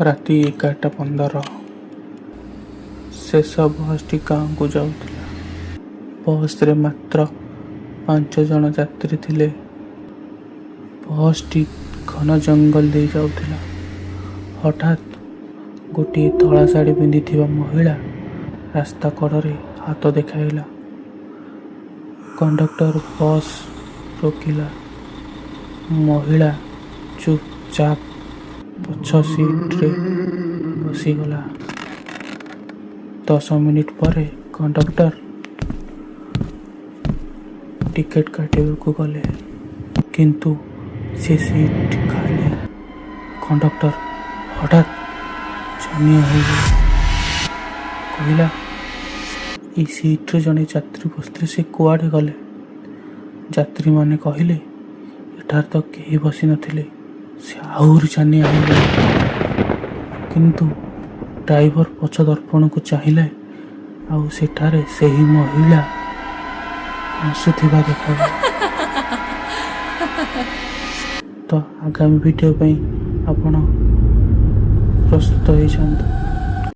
ରାତି 11:15। ଶେଷ ବସ୍ଟି ଗାଁକୁ ଯାଉଥିଲା। ବସ୍ରେ ମାତ୍ର 5 ଜଣ ଯାତ୍ରୀ ଥିଲେ। ବସ୍ଟି ଘନ ଜଙ୍ଗଲ ଦେଇ ଯାଉଥିଲା। ହଠାତ୍ ଗୋଟିଏ ଧଳା ଶାଢ଼ୀ ପିନ୍ଧିଥିବା ମହିଳା ରାସ୍ତା କଡ଼ରେ ହାତ ଦେଖାଇଲା। କଣ୍ଡକ୍ଟର ବସ୍ ରୋକିଲା। ମହିଳା ଚୁପଚାପ ପଛ ସିଟ୍ରେ ବସିଗଲା। 10 ମିନିଟ୍ ପରେ କଣ୍ଡକ୍ଟର ଟିକେଟ୍ କାଟିବାକୁ ଗଲେ, କିନ୍ତୁ ସେ ସିଟ୍ ଖାଲି। କଣ୍ଡକ୍ଟର ହଠାତ୍ ଛାନିଆ ହୋଇଗଲା। କହିଲା, "ଏଇ ସିଟ୍ରେ ଜଣେ ଯାତ୍ରୀ ବସିଥିଲେ, ସେ କୁଆଡ଼େ ଗଲେ?" ଯାତ୍ରୀମାନେ କହିଲେ, "ଏଠାରେ ତ କେହି ବସିନଥିଲେ।" ସେ ଆହୁରି ଛାନିଆ ହୋଇଗଲେ। କିନ୍ତୁ ଡ୍ରାଇଭର ପଛ ଦର୍ପଣକୁ ଚାହିଁଲେ ଆଉ ସେଠାରେ ସେହି ମହିଳା ହସୁଥିବା ଦେଖାଗଲା। ତ ଆଗାମୀ ଭିଡ଼ିଓ ପାଇଁ ଆପଣ ପ୍ରସ୍ତୁତ ହେଇଯାଆନ୍ତୁ।